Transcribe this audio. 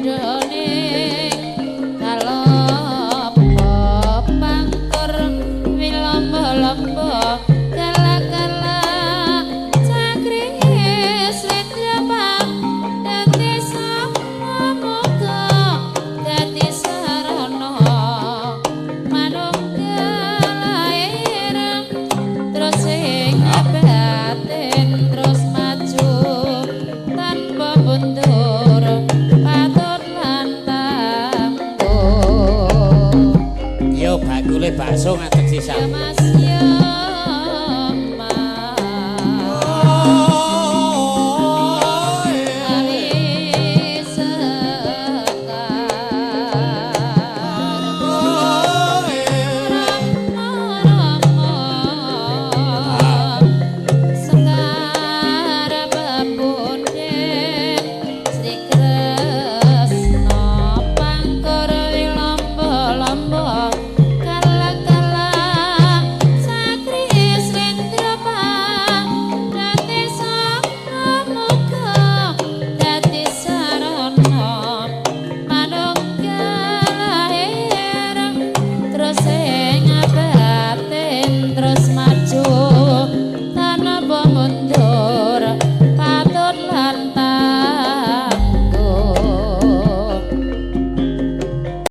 Padane kalopo pangkur wilombo-lombo kala-kala cakringe slendra dadi samuga dadi sarana manunggal lair terus ing batin terus maju tanpa mundur patut lan tangguh. Yo bakule bakso ngadeg Ya sisan. Mas.